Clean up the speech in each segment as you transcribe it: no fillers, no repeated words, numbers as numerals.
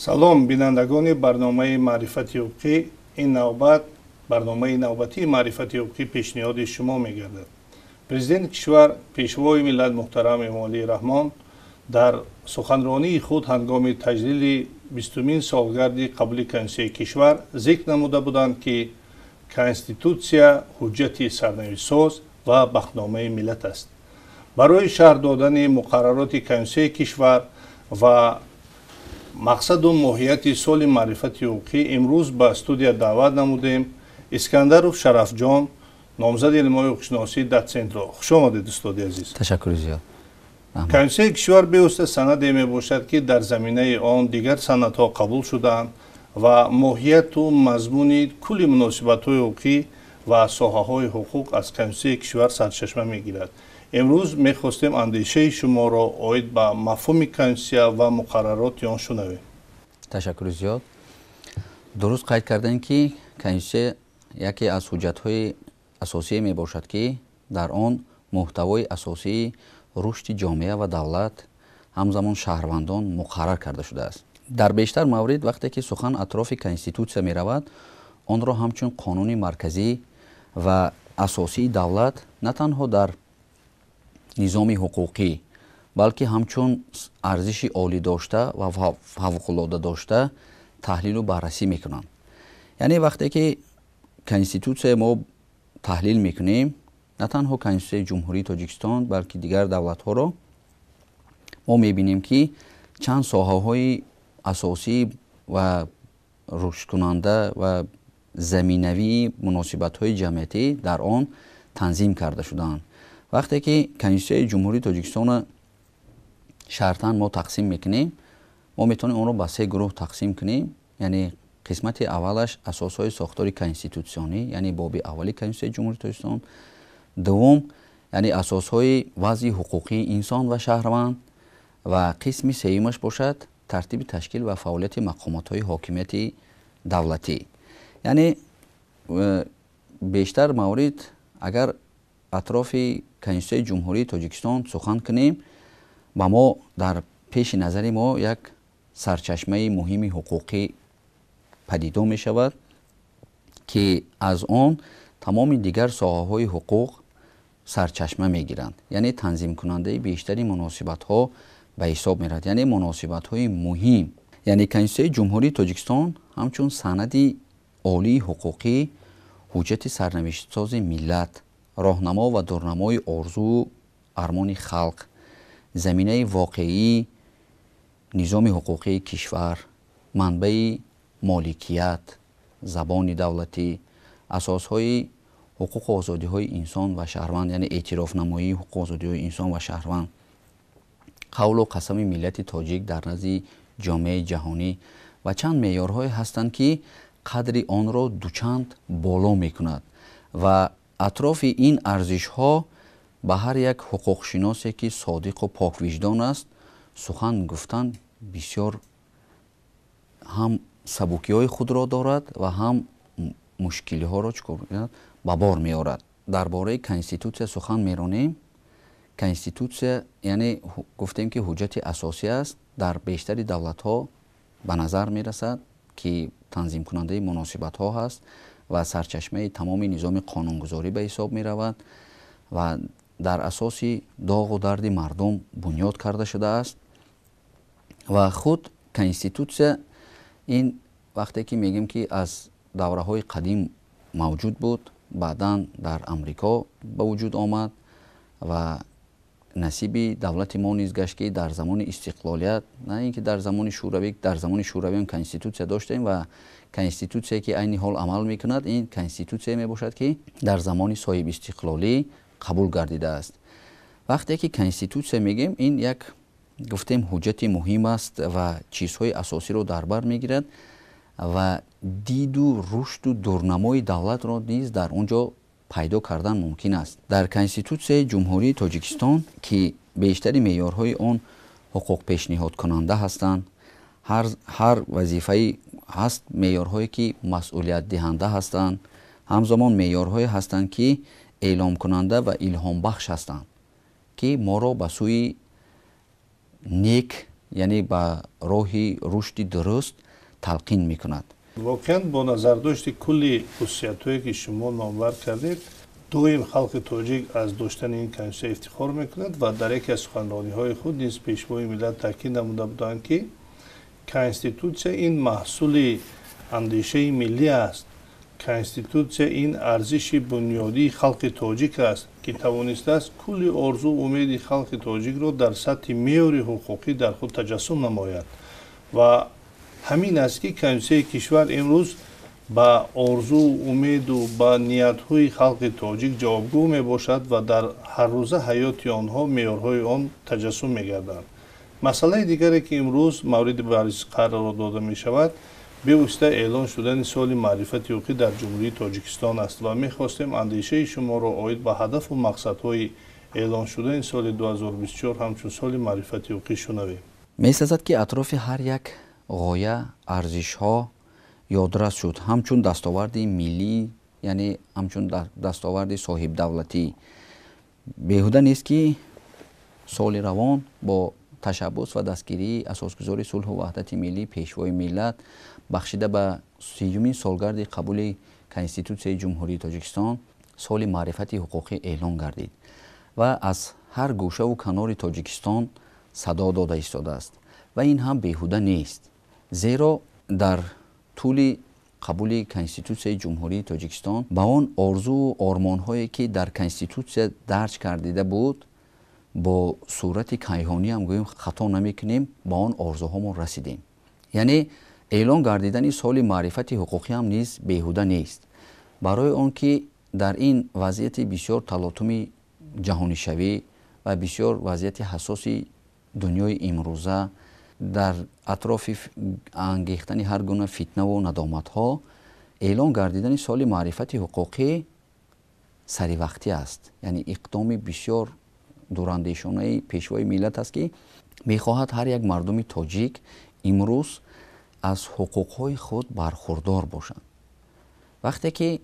Салом, бинандагони барномаи маърифати ҳуқуқӣ. Ин навбат барномаи навбатии маърифати ҳуқуқӣ пешниҳоди шумо мегардад. Президенти кишвар, Пешвои миллат муҳтарам Эмомалӣ Раҳмон дар суханронии худ ҳангоми таҷлили 20-умин солгарди қабули Конститутсияи кишвар зикр намуда буданд, ки Конститутсия ҳуҷҷати сарнавиштсоз ва бахтномаи миллат аст. Барои шарҳ додани муқаррароти Конститутсияи кишвар ва мақсаду моҳияти соли маърифати ҳуқуқӣ имрӯз ба студия даъват намудем Искандаров Шарафҷон, номзади илмҳои ҳуқуқшиносӣ, дотсентро. Хуш омадед, устоди азиз. Ташаккури зиёд. Конститутсияи кишвар бевосита санаде мебошад, ки дар заминаи он дигар санадҳо қабул шудаанд ва моҳияту мазмуни кулли муносибатҳои ҳуқуқӣ ва соҳаҳои ҳуқуқ аз Конститутсияи кишвар сарчашма мегирад. Имрӯз мехостем андешаи шуморо оид ба мафҳуми Конститутсия ва муқаррароти он шунавем. Ташаккури зиёд. Дуруст қайд кардем, ки Конститутсия яке аз ҳуҷҷатҳои асосие мебошад, ки дар он муҳтавои асосии рушди ҷомеа ва давлат, ҳамзамон шаҳрвандон муқаррар карда шудааст. Дар бештар маврид, вақте ки сухан атрофи Конститутсия меравад, онро ҳамчун қонуни марказӣ ва асосии давлат на танҳо дар низоми ҳуқуқӣ, балки ҳамчун арзиши олӣ дошта ва фавқулода дошта таҳлилу баррасӣ мекунанд. Яъне вақте ки Конститутсия мо таҳлил мекунем, на танҳо Конститутсияи Ҷумҳурии Тоҷикистон, балки дигар давлатҳоро, мо мебинем, ки чанд соҳаҳои асосӣ ва рушдкунанда ва заминавии муносибатҳои ҷамъиятӣ дар он танзим карда шудаанд. Вақте ки Конститутсияи Ҷумҳурии Тоҷикистонро шартан мо тақсим мекунем, мо метавонем онро ба се гурӯҳ тақсим кунем. Яъне қисмати аввалаш асосҳои сохтори конститутсионӣ, яъне боби аввали Конститутсияи Ҷумҳурии Тоҷикистон, дуввум, яъне асосҳои вазъи ҳуқуқии инсон ва шаҳрванд, ва қисми сеюмаш бошад тартиби ташкил ва фаъолияти мақомотҳои ҳокимияти давлатӣ. Яъне бештар маврид, агар атрофи Конститутсияи Ҷумҳурии Тоҷикистон сухан кунем, ба мо дар пеши назари мо як сарчашмаи муҳими ҳуқуқӣ падидо мешавад, ки аз он тамоми дигар соҳаҳои ҳуқуқ сарчашма мегиранд, яъне танзимкунандаи бештари муносибатҳо ба ҳисоб меравад, яъне муносибатҳои муҳим. Яъне Конститутсияи Ҷумҳурии Тоҷикистон ҳамчун санади олии ҳуқуқӣ, ҳуҷҷати сарнавиштсози миллат, роҳнамо ва дурнамои орзуу армони халқ, заминаи воқеии низоми ҳуқуқии кишвар, манбаи моликият, забони давлатӣ, асосҳои ҳуқуқу озодиҳои инсон ва шаҳрванд, яъне эътирофнамоии ҳуқуқу озодиҳои инсон ва шаҳрванд, қавлу қасами миллати тоҷик дар назди ҷомеаи ҷаҳонӣ ва чанд меъёрҳое ҳастанд, ки қадри онро дучанд боло мекунад ва атрофи ин арзишҳо ба ҳар як ҳуқуқшиносе, ки содиқу поквиҷдон аст, сухан гуфтан бисёр ҳам сабукиҳои худро дорад ва ҳам мушкилиҳоро чикор мекунад, ба бор меорад. Дар бораи Конститутсия сухан меронем. Конститутсия, яъне гуфтем, ки ҳуҷҷати асосӣ аст, дар бештари давлатҳо ба назар мерасад, ки танзимкунандаи муносибатҳо ҳаст ва сарчашмаи тамоми низоми қонунгузорӣ ба ҳисоб меравад ва дар асоси доғу дарди мардум бунёд карда шудааст. Ва худ Конститутсия ин, вақте ки мегӯем, ки аз давраҳои қадим мавҷуд буд, баъдан дар Амрико ба вуҷуд омад ва насиби давлати мо низ гашт, ки дар замони истиқлолият, на ин ки дар замони Шӯравӣ, дар замони Шӯравиам Конститутсия доштем. Ва Конститутсие, ки айни ҳол амал мекунад, ин Конститутсия мебошад, ки дар замони соҳибистиқлолӣ қабул гардидааст. Вақте ки Конститутсия мегӯем, ин як, гуфтем, ҳуҷҷати муҳим аст ва чизҳои асосиро дар бар мегирад ва диду рушду дурнамои давлатро низ дар он ҷо пайдо кардан мумкин аст. Дар Конститутсияи Ҷумҳурии Тоҷикистон, ки бештари меъёрҳои он ҳуқуқ пешниҳодкунанда ҳастанд, ҳар вазифаи ҳаст, меъёрҳое, ки масъулиятдиҳанда ҳастанд, ҳамзамон меъёрҳое ҳастанд, ки эъломкунанда ва илҳомбахш ҳастанд, ки моро ба сӯи нек, Яъне ба роҳи рушди дуруст талқин мекунад. Воқеан, бо назардошти кулли хусусиятҳое, ки шумо номбар кардед, доим халқи тоҷик аз доштани ин конститутсия ифтихор мекунад ва дар яке аз суханрониҳои худ низ Пешвои миллат таъкид намуда буданд, ки конститутсия ин маҳсули андешаи миллӣ аст, конститутсия ин арзиши бунёдии халқи тоҷик аст, ки тавонистааст кулли орзу умеди халқи тоҷикро дар сатҳи меъёри ҳуқуқӣ дар худ таҷассум намояд. Ва ҳамин аст, ки конститутсияи кишвар имрӯз ба орзу умеду ба ниятҳои халқи тоҷик ҷавобгӯ мебошад ва дар ҳаррӯза ҳаёти онҳо меъёрҳои он таҷассум мегарданд. Масъалаи дигаре, ки имрӯз мавриди баррасӣ қарор дода мешавад, бевосита эълон шудани соли маърифати ҳуқуқӣ дар Ҷумҳурии Тоҷикистон аст ва мехостем андешаи шуморо оид ба ҳадафу мақсадҳои эълон шудани соли 2024 ҳамчун соли маърифати ҳуқуқӣ шунавем. Месазад, ки атрофи ҳар як ғоя, арзишҳо ёдрас шуд ҳамчун дастоварди миллӣ, яъне ҳамчун дастоварди соҳибдавлатӣ. Беҳуда нест, ки соли равон бо ташаббус ва дастгирии асосгузори сулҳу ваҳдати миллӣ, Пешвои миллат, бахшида ба 30-юмин солгарди қабули Конститутсияи Ҷумҳурии Тоҷикистон соли маърифати ҳуқуқӣ эълон гардид ва аз ҳар гӯшаву канори Тоҷикистон садо дода истодааст. Ва ин ҳам беҳуда нест, зеро дар тӯли қабули Конститутсияи Ҷумҳурии Тоҷикистон ба он орзуву ормонҳое, ки дар Конститутсия дарҷ гардида буд, бо сурати кайҳониам гӯем, хато намекунем, ба он орзуҳомон расидем. Яъне эълон гардидани соли маърифати ҳуқуқиам низ беҳуда нест, барои он ки дар ин вазъияти бисёр талотуми ҷаҳонишавӣ ва бисёр вазъияти ҳассоси дунёи имрӯза, дар атрофи ангехтани ҳар гуна фитнаву надоматҳо, эълон гардидани соли маърифати ҳуқуқӣ саривақтӣ аст. Яъне иқдоми бисёр дурандешонаи Пешвои миллат аст, ки мехоҳад ҳар як мардуми тоҷик имрӯз аз ҳуқуқҳои худ бархурдор бошанд. Вақте ки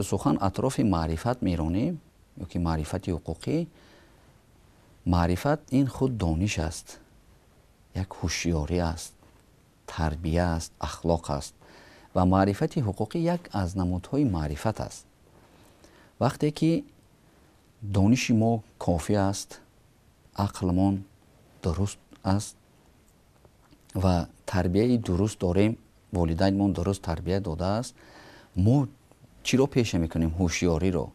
сухан атрофи маърифат меронем ёки маърифати ҳуқуқӣ, маърифат ин худ дониш аст, як ҳушёрӣ аст, тарбия аст, ахлоқ аст ва маърифати ҳуқуқӣ як аз намудҳои маърифат аст. Вақте ки дониши мо кофӣ аст, ақлмон дуруст аст ва тарбияи дуруст дорем, волидайнмон дуруст тарбия додааст, мо чиро пеша мекунем? Ҳушёриро.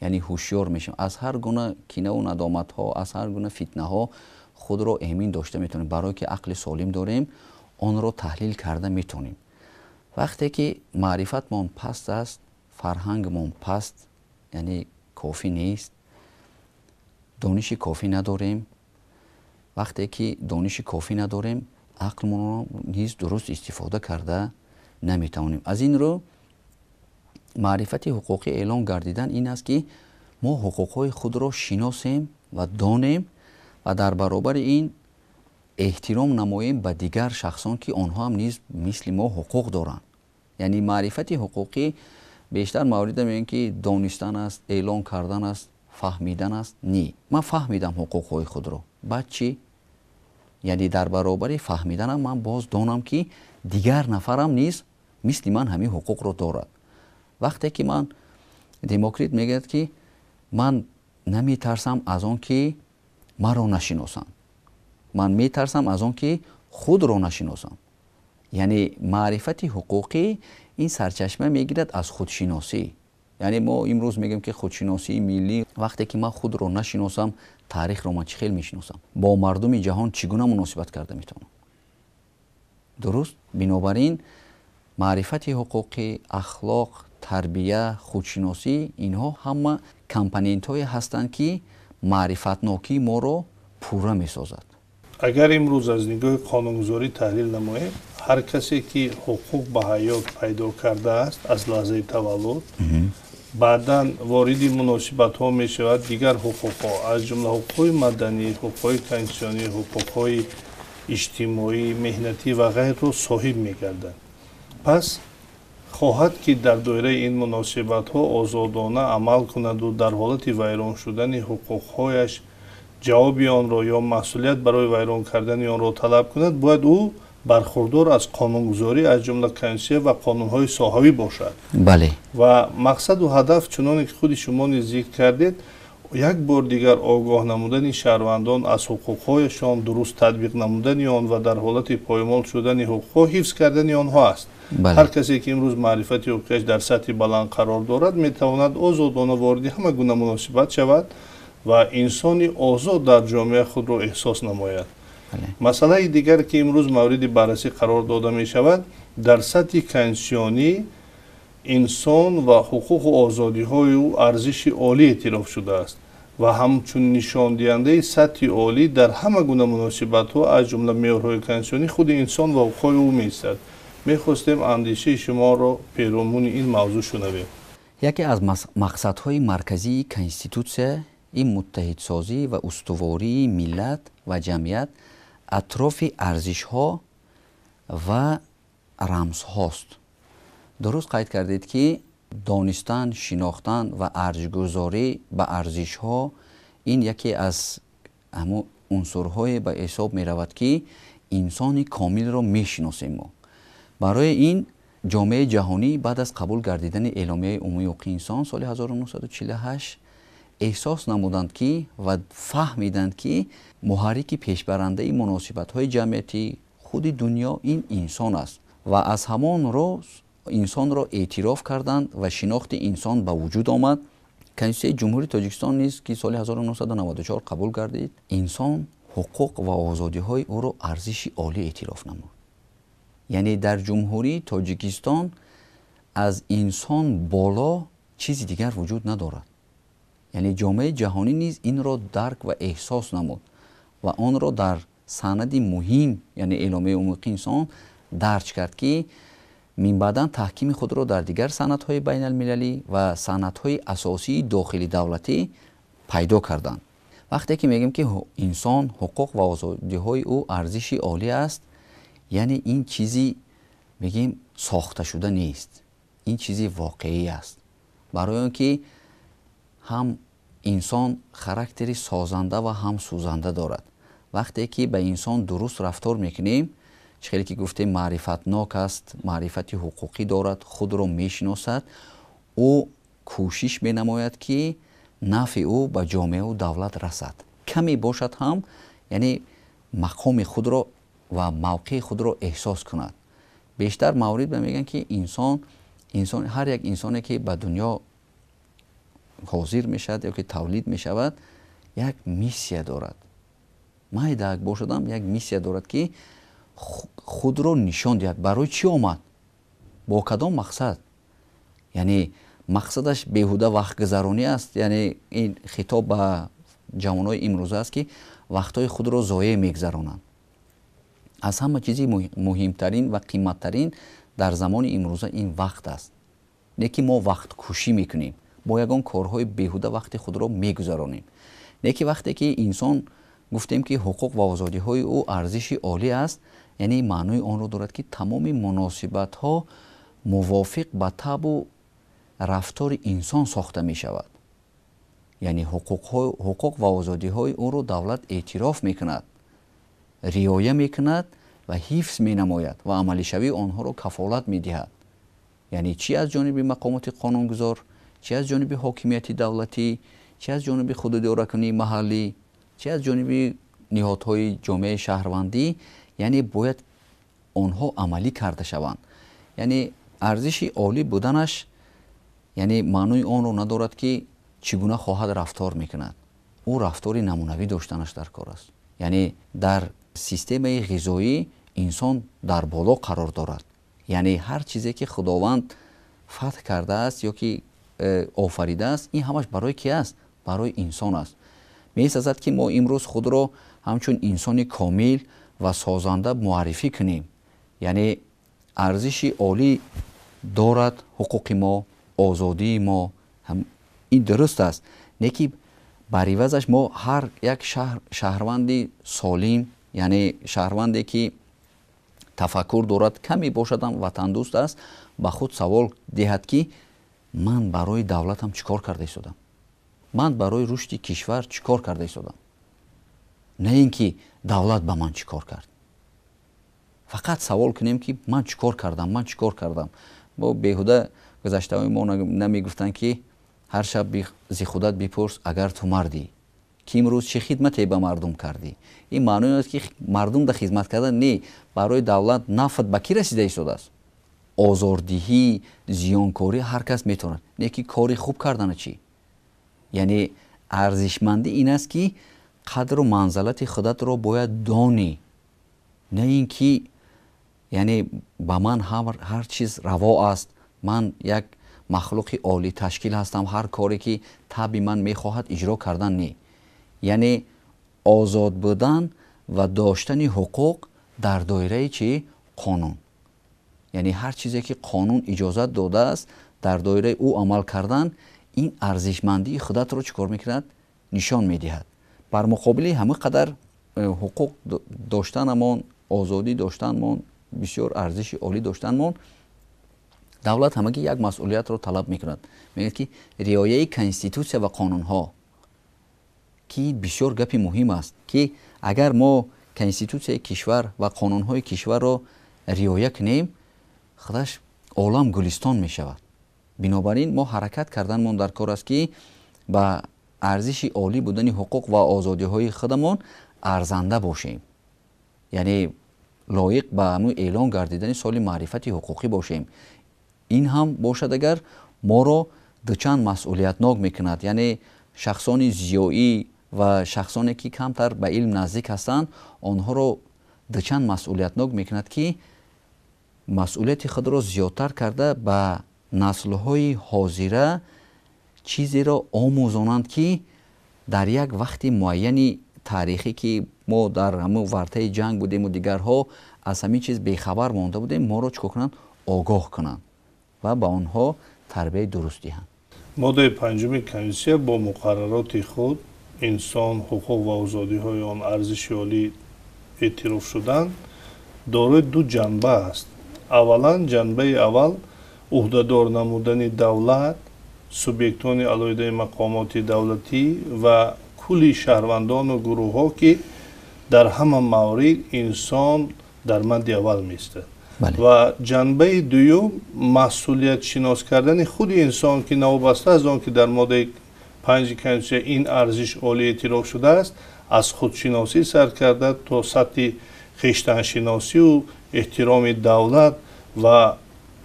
Яъне ҳушёр мешавем, аз ҳар гуна кинаву надоматҳо, аз ҳар гуна фитнаҳо худро эмин дошта метавонем, барое ки ақли солим дорем, онро таҳлил карда метавонем. Вақте ки маърифатмон паст аст, фарҳангмон паст, яъне кофӣ нест, дониши кофӣ надорем, вақте ки дониши кофӣ надорем, ақлмонро низ дуруст истифода карда наметавонем. Аз ин рӯ маърифати ҳуқуқӣ эълон гардидан ин аст, ки мо ҳуқуқҳои худро шиносем ва донем ва дар баробари ин эҳтиром намоем ба дигар шахсон, ки онҳо ҳам низ мисли мо ҳуқуқ доранд. Яъне маърифати ҳуқуқӣ бештар маврида мегӯем, ки донистан аст, эълон кардан аст, фаҳмидан аст. Не, ман фаҳмидам ҳуқуқҳои худро, баъд чӣ? Яъне дар баробари фаҳмиданам ман боз донам, ки дигар нафарам низ мисли ман ҳамин ҳуқуқро дорад. Вақте ки ман, Демокрит мегӯяд, ки ман наметарсам аз он ки маро нашиносанд, ман метарсам аз он ки худро нашиносам. Яъне маърифати ҳуқуқӣ ин сарчашма мегирад аз худшиносӣ. Яъне мо имрӯз мегӯем, ки худшиносии миллӣ. Вақте ки ман худро нашиносам, таърихро ман чӣ хел мешиносам, бо мардуми ҷаҳон чӣ гуна муносибат карда метавонам? Дуруст. Бинобар ин маърифати ҳуқуқӣ, ахлоқ, тарбия, худшиносӣ — инҳо ҳама компонентҳое ҳастанд, ки маърифатнокии моро пурра месозад. Агар имрӯз аз нигоҳи қонунгузорӣ таҳлил намоем, ҳар касе ки ҳуқуқ ба ҳаёт пайдо кардааст аз лаҳзаи таваллуд, баъдан вориди муносибатҳо мешавад, дигар ҳуқуқҳо, аз ҷумла ҳуқуқҳои маданӣ, ҳуқуқҳои конститутсионӣ, ҳуқуқҳои иҷтимоӣ, меҳнатӣ ва ғайрро соҳиб мегардад. Пас хоҳад, ки дар доираи ин муносибатҳо озодона амал кунаду дар ҳолати вайрон шудани ҳуқуқҳояш ҷавоби онро ё масъулият барои вайрон кардани онро талаб кунад, бояд ӯ бархурдор аз қонунгузорӣ, аз ҷумла конститутсия ва қонунҳои соҳавӣ бошад. Бале. Ва мақсаду ҳадаф, чуноне ки худи шумо низ зикр кардед, як бор дигар огоҳ намудани шаҳрвандон аз ҳуқуқҳояшон, дуруст татбиқ намудани он ва дар ҳолати поймол шудани ҳуқуқҳо ҳифз кардани онҳо аст. Ҳар касе ки имрӯз маърифати ҳуқуқияш дар сатҳи баланд қарор дорад, метавонад озодона вориди ҳама гуна муносибат шавад ва инсони озод дар ҷомеа худро эҳсос намояд. Масъалаи дигар, ки имрӯз мавриди баррасӣ қарор дода мешавад, дар сатҳи конститутсионӣ инсон ва ҳуқуқу озодиҳои ӯ арзиши олӣ эътироф шудааст ва ҳамчун нишондиҳандаи сатҳи олӣ дар ҳама гуна муносибатҳо, аз ҷумла меъёрҳои конститутсионӣ, худи инсон ва ҳуқуқҳои ӯ меистад. Мехостем андешаи шуморо перомуни ин мавзӯъ шунавем. Яке аз мақсадҳои марказии конститутсия ин муттаҳидсозӣ ва устувории миллат ва ҷамъият атрофи арзишҳо ва рамзҳост. Дуруст қайд кардед, ки донистан, шинохтан ва арҷгузорӣ ба арзишҳо ин яке аз ҳамун унсурҳое ба ҳисоб меравад, ки инсони комилро мешиносем мо. Барои ин ҷомеаи ҷаҳонӣ баъд аз қабул гардидани Эъломияи умумии ҳуқуқи инсон соли 1948 эҳсос намуданд, ки ва фаҳмиданд, ки муҳаррики пешбарандаи муносибатҳои ҷамъиятӣ худи дунё ин инсон аст ва аз ҳамон рӯз инсонро эътироф карданд ва шинохти инсон ба вуҷуд омад. Конститутсияи Ҷумҳурии Тоҷикистон низ, ки соли 1994 қабул гардид, инсон, ҳуқуқ ва озодиҳои ӯро арзиши олӣ эътироф намуд. Яъне дар Ҷумҳурии Тоҷикистон аз инсон боло чизи дигар вуҷуд надорад. Яъне ҷомеаи ҷаҳонӣ низ инро дарк ва эҳсос намуд ва онро дар санади муҳим, яъне Эъломияи умумии ҳуқуқи инсон, дарҷ кард, ки минбаъдан таҳкими худро дар дигар санадҳои байналмилалӣ ва санадҳои асосии дохили давлатӣ пайдо карданд. Вақте ки мегӯем, ки инсон, ҳуқуқ ва озодиҳои ӯ арзиши олӣ аст, яъне ин чизи, мегӯем, сохташуда нест, ин чизи воқеӣ аст. Барои он ки ҳам инсон характери созанда ва ҳам сӯзанда дорад. Вақте ки ба инсон дуруст рафтор мекунем, чӣ хеле ки гуфтем, маърифатнок аст, маърифати ҳуқуқӣ дорад, худро мешиносад, ӯ кӯшиш менамояд, ки нафъи ӯ ба ҷомеаву давлат расад, каме бошад ҳам, яъне мақоми худро ва мавқеи худро эҳсос кунад. Бештар маврид ба мегӯянд, ки инсон, инсон, ҳар як инсоне ки ба дунё ҳозир мешавад ё ки тавлид мешавад, як миссия дорад. Майдаак бошадам, як миссия дорад, ки худро нишон диҳад. Барои чӣ омад, бо кадом мақсад? Яъне мақсадаш беҳуда вақтгузаронӣ аст? Яъне ин хитоб ба ҷавонои имрӯза аст, ки вақтҳои худро зоеъ мегузаронанд. Аз ҳама чизи муҳимтарин ва қиматтарин дар замони имрӯза ин вақт аст. Не ки мо вақткушӣ мекунем, бо ягон корҳои беҳуда вақти худро мегузаронем. Не ки вақте ки инсон, гуфтем, ки ҳуқуқ ва озодиҳои ӯ арзиши олӣ аст, яъне маънои онро дорад, ки тамоми муносибатҳо мувофиқ ба табъу рафтори инсон сохта мешавад. Яъне ҳуқуқ ва озодиҳои ӯро давлат эътироф мекунад, риоя мекунад ва ҳифз менамояд ва амалишавии онҳоро кафолат медиҳад. Яъне чӣ аз ҷониби мақомоти қонунгузор, чӣ аз ҷониби ҳокимияти давлатӣ, чӣ аз ҷониби худидоракунии маҳаллӣ, чӣ аз ҷониби ниҳодҳои ҷомеаи шаҳрвандӣ, яъне бояд онҳо амалӣ карда шаванд. Яъне арзиши олӣ буданаш, яъне маънои онро надорад, ки чӣ гуна хоҳад рафтор мекунад. Ӯ рафтори намунавӣ доштанаш дар кор аст. Яъне дар системаи ғизоӣ инсон дар боло қарор дорад. Яъне ҳар чизе ки Худованд фатҳ кардааст ё ки офаридааст, ин ҳамаш барои ки аст? Барои инсон аст. Месазад, ки мо имрӯз худро ҳамчун инсони комил ва созанда муаррифӣ кунем. Яъне арзиши олӣ дорад ҳуқуқи мо, озодии мо, ин дуруст аст. Не ки бар ивазаш мо ҳар як шаҳрванди солим, яъне шаҳрванде ки тафаккур дорад, каме бошадам ватандӯст аст, ба худ савол диҳад, ки ман барои давлатам чӣ кор карда истодам, ман барои рушди кишвар чӣ кор карда истодам. На ин ки давлат ба ман чӣ кор кард. Фақат савол кунем, ки ман чӣ кор кардам, ман чӣ кор кардам. Бо беҳуда гузаштаҳои мо намегуфтанд, ки ҳар шаб зи худат бипурс, агар ту мардӣ, ки имрӯз чӣ хидмате ба мардум кардӣ. Ин маънои аст, ки мардум да хизмат кардан не, барои давлат нафт ба кӣ расида истодааст? Озордиҳӣ, зиёнкорӣ ҳар кас метавонад, не ки кори хуб кардана чӣ? Яъне арзишмандӣ ин аст, ки қадру манзалати худатро бояд донӣ, на ин ки яъне ба ман ҳар чиз раво аст, ман як махлуқи олӣ ташкил ҳастам, ҳар коре ки табъи ман мехоҳад иҷро кардан не. Яъне озод будан ва доштани ҳуқуқ дар доираи чӣ? Қонун. Яъне ҳар чизе ки қонун иҷозат додааст, дар доираи ӯ амал кардан, ин арзишмандии худатро чӣ кор мекунад? Нишон медиҳад. Бар муқобили ҳама қадар ҳуқуқ доштанамон, озодӣ доштанмон, бисёр арзиши олӣ доштанмон, давлат ҳамагӣ як масъулиятро талаб мекунад. Мегӯяд, ки риояи конститутсия ва қонунҳо, ки бисёр гапи муҳим аст, ки агар мо конститутсияи кишвар ва қонунҳои кишварро риоя кунем, худаш олам гулистон мешавад. Бинобар ин мо ҳаракат карданмон дар кор аст, ки ба арзиши олӣ будани ҳуқуқ ва озодиҳои худамон арзанда бошем, яъне лоиқ ба ҳамун эълон гардидани соли маърифати ҳуқуқӣ бошем. Ин ҳам бошад, агар моро дучанд масъулиятнок мекунад, яъне шахсони зиёӣ ва шахсоне ки камтар ба илм наздик ҳастанд, онҳоро дучанд масъулиятнок мекунад, ки масъулияти худро зиёдтар карда ба наслҳои ҳозира чизеро омӯзонанд, ки дар як вақти муайяни таърихӣ, ки мо дар ҳамун вартаи ҷанг будему дигарҳо аз ҳамин чиз бехабар монда будем, моро чӣ кор кунанд? Огоҳ кунанд ва ба онҳо тарбияи дуруст диҳанд. Моддаи панҷуми Конститутсия бо муқаррароти худ инсон, ҳуқуқ ва озодиҳои он арзиши олӣ эътироф шуданд, дорои ду ҷанба аст. Аввалан, ҷанбаи аввал ӯҳдадор намудани давлат, субъектони алоҳидаи мақомоти давлатӣ ва кулли шаҳрвандону гурӯҳҳо, ки дар ҳама маврид инсон дар мадди аввал меистад. Ва ҷанбаи дуюм масъулиятшинос кардани худи инсон, ки новобаста аз он ки дар моддаи панҷи Конститутсия ин арзиш олӣ эътироф шудааст, аз худшиносӣ сар карда то сатҳи хештаншиносию эҳтироми давлат ва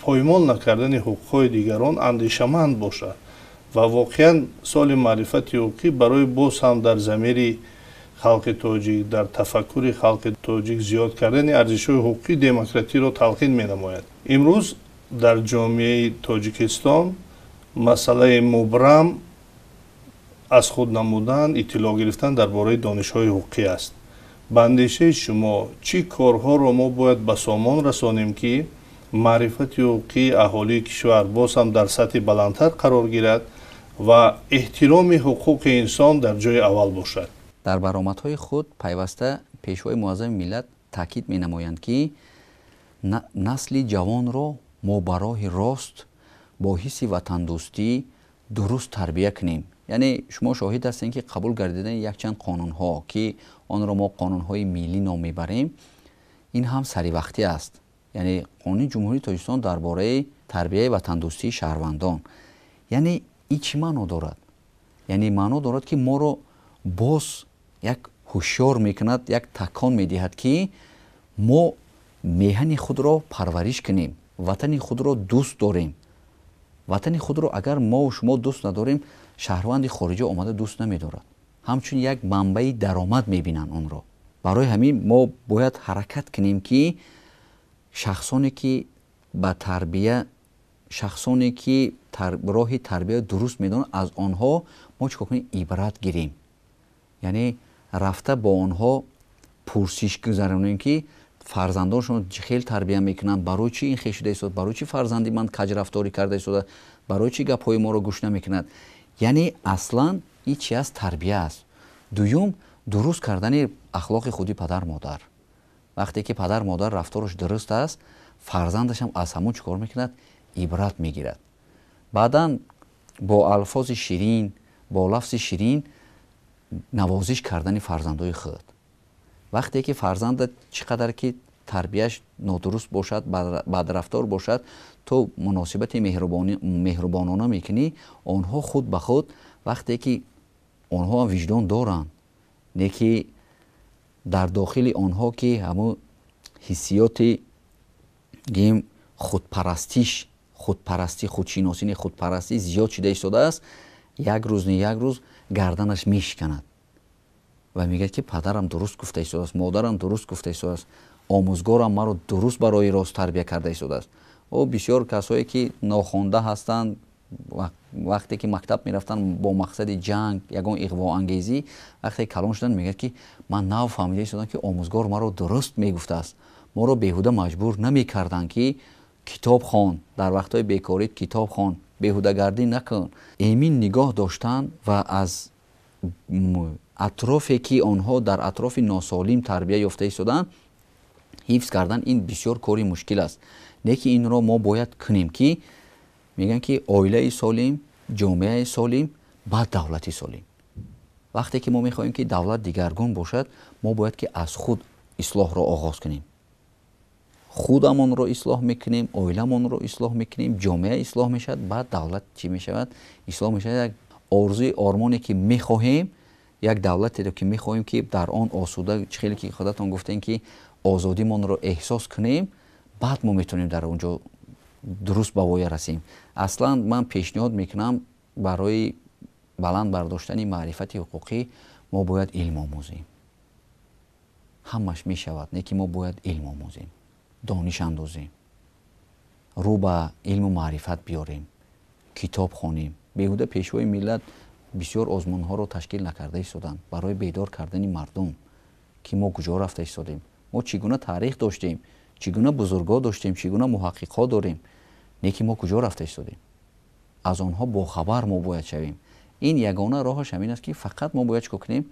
поймол накардани ҳуқуқҳои дигарон андешаманд бошад. Ва воқеан соли маърифати ҳуқуқӣ барои боз ҳам дар замири халқи тоҷик, дар тафаккури халқи тоҷик зиёд кардани арзишҳои ҳуқуқии демократиро талқин менамояд. Имрӯз дар ҷомеаи Тоҷикистон масъалаи мубрам аз худ намудан, иттилоъ гирифтан дар бораи донишҳои ҳуқуқӣ аст. Ба андешаи шумо, чӣ корҳоро мо бояд ба сомон расонем, ки маърифати ҳуқуқии аҳолии кишвар боз ҳам дар сатҳи баландтар қарор гирад ва эҳтироми ҳуқуқи инсон дар ҷои аввал бошад? Дар баромадҳои худ пайваста Пешвои Муаззами миллат таъкид менамоянд, ки насли ҷавонро мо ба роҳи рост бо ҳисси ватандӯстӣ дуруст тарбия кунем. Яъне шумо шоҳид ҳастем, ки қабул гардидани якчанд қонунҳо, ки онро мо қонунҳои миллӣ ном мебарем, ин ҳам саривақтӣ аст. Яъне Қонуни Ҷумҳурии Тоҷикистон дар бораи тарбияи ватандӯстии шаҳрвандон. Яъне ин чӣ маъно дорад? Яъне маъно дорад, ки моро боз як ҳушёр мекунад, як такон медиҳад, ки мо меҳани худро парвариш кунем, ватани худро дӯст дорем. Ватани худро агар мо шумо дӯст надорем, шаҳрванди хориҷа омада дӯст намедорад, ҳамчун як манбаи даромад мебинанд онро. Барои ҳамин мо бояд ҳаракат кунем, ки шахсоне ки ба тарбия, шахсоне ки роҳи тарбия дуруст медонанд, аз онҳо мо чӣ кор кунем? Ибрат гирем, яъне рафта бо онҳо пурсиш гузаронем, ки фарзандоншон хел тарбия мекунанд, барои чӣ ин хел шуда истода, барои чӣ фарзанди ман каҷрафторӣ карда истода, барои чӣ гапҳои моро гӯш намекунад. Яъне аслан ин чи аст? Тарбия аст. Дуюм, дуруст кардани ахлоқи худи падар модар. Вақте ки падар модар рафтораш дуруст аст, фарзандашам аз ҳамон чӣ кор мекунад? Ибрат мегирад. Баъдан бо алфози ширин, бо лафзи ширин навозиш кардани фарзандои худ. Вақте ки фарзанда чӣ қадар ки тарбияш нодуруст бошад, бадрафтор бошад, то муносибати меҳрубонона мекунӣ, онҳо худ ба худ вақте ки онҳо виҷдон доранд, не ки дар дохили онҳо ки ҳамун ҳиссиёти гим худпарастиш, худпарастӣ, худшиносӣ, не худпарастӣ зиёд шуда истодааст, як рӯз не як рӯз гарданаш мешиканад ва мегӯяд ки падарам дуруст гуфта истодааст, модарам дуруст гуфта истодааст, омӯзгорам маро дуруст барои рост тарбия карда истодааст. О бисёр касое ки нохонда ҳастанд, вақте ки мактаб мерафтанд бо мақсади ҷанг, ягон иғвоангезӣ, вақте калон шуданд мегӯяд ки ман нав фаҳмида истодам ки омӯзгор маро дуруст мегуфтааст, моро беҳуда маҷбур намекарданд ки китоб хон, дар вақтҳои бекорӣ китоб хон, беҳудагардӣ накун. Эмин нигоҳ доштан ва аз атрофе ки онҳо дар атрофи носолим тарбия ёфта истоданд ҳифз кардан ин бисёр кори мушкил аст. Не ки инро мо бояд кунем ки мегӯянд ки оилаи солим, ҷомеаи солим, баъд давлати солим. Вақте ки мо мехоҳем ки давлат дигаргун бошад, мо бояд ки аз худ ислоҳро оғоз кунем. Худамонро ислоҳ мекунем, оиламонро ислоҳ мекунем, ҷомеа ислоҳ мешавад, баъд давлат чӣ мешавад? Ислоҳ мешавад. Як орзуи ормоне ки мехоҳем, як давлатеро ки мехоҳем ки дар он осуда, чӣ хеле ки худатон гуфтем ки озодимонро эҳсос кунем, баъд мо метавонем дар он ҷо дуруст ба воя расем. Аслан ман пешниҳод мекунам барои баланд бардоштани маърифати ҳуқуқӣ мо бояд илм омӯзем. Ҳамаш мешавад, не ки мо бояд илм омӯзем, дониш андозем, рӯ ба илму маърифат биёрем, китоб хонем. Беҳуда пешвои миллат бисёр озмунҳоро ташкил накарда истоданд барои бедор кардани мардум ки мо куҷо рафта истодем, мо чӣ гуна таърих доштем, чӣ гуна бузургҳо доштем, чӣ гуна муҳаққиқҳо дорем, не ки мо куҷо рафта истодем. Аз онҳо бохабар мо бояд шавем. Ин ягона роҳаш ҳамин аст ки фақат мо бояд чӣ кор кунем?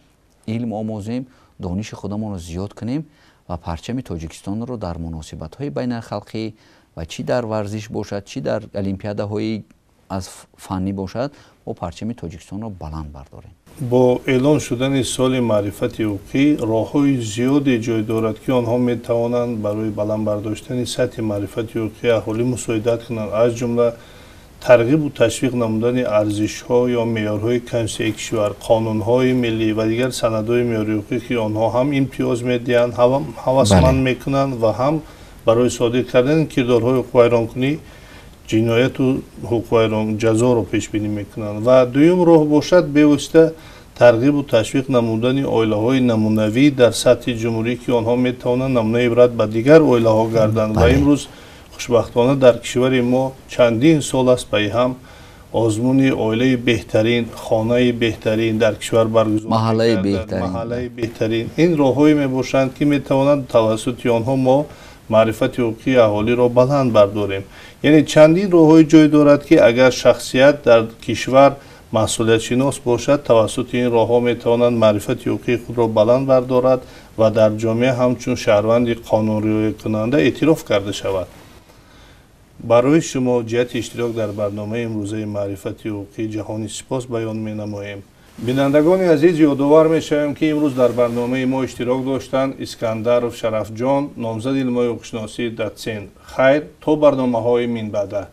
Илм омӯзем, дониши худамонро зиёд кунем ва парчами Тоҷикистонро дар муносибатҳои байналхалқӣ ва чӣ дар варзиш бошад, чӣ дар олимпиадаҳои аз фаннӣ бошад, мо парчами Тоҷикистонро баланд бардорем. Бо эълон шудани соли маърифати ҳуқуқӣ роҳҳои зиёде ҷой дорад ки онҳо метавонанд барои баланд бардоштани сатҳи маърифати ҳуқуқии аҳолӣ мусоидат кунанд, аз ҷумла тарғибу ташвиқ намудани арзишҳо ё меъёрҳои конститутсияи кишвар, қонунҳои миллӣ ва дигар санадҳои меъёрии ҳуқуқӣ ки онҳо ҳам имтиёз медиҳанд, ҳам ҳавасманд мекунанд ва ҳам барои содир кардани кирдорҳои ҳуқуқвайронкунӣ ҷинояту ҳуқуқвайрон ҷазоро пешбинӣ мекунанд. Ва дуюм роҳ бошад бевосита тарғибу ташвиқ намудани оилаҳои намунавӣ дар сатҳи ҷумҳурӣ ки онҳо метавонанд намунаи ибрат ба дигар оилаҳо гарданд. Ва имрӯз хушбахтона дар кишвари мо чандин сол аст пайи ҳам озмуни оилаи беҳтарин, хонаи беҳтарин дар кишвар баргузор, маҳаллаи беҳтарин. Ин роҳҳое мебошанд ки метавонанд тавассути онҳо мо маърифати ҳуқуқии аҳолиро баланд бардорем. Яъне чандин роҳҳои ҷой дорад ки агар шахсият дар кишвар масъулиятшинос бошад, тавассути ин роҳҳо метавонанд маърифати ҳуқуқии худро баланд бардорад ва дар ҷомеа ҳамчун шаҳрванди қонунриоякунанда эътироф карда шавад. Барои шумо ҷиҳати иштирок дар барномаи имрӯзаи маърифати ҳуқуқӣ ҷаҳони сипос баён менамоем. Бинандагони азиз, ёдовар мешавем ки имрӯз дар барномаи мо иштирок доштанд Искандаров Шарафҷон, номзади илмҳои ҳуқуқшиносӣ, дотсент. Хайр, то барномаҳои минбаъда.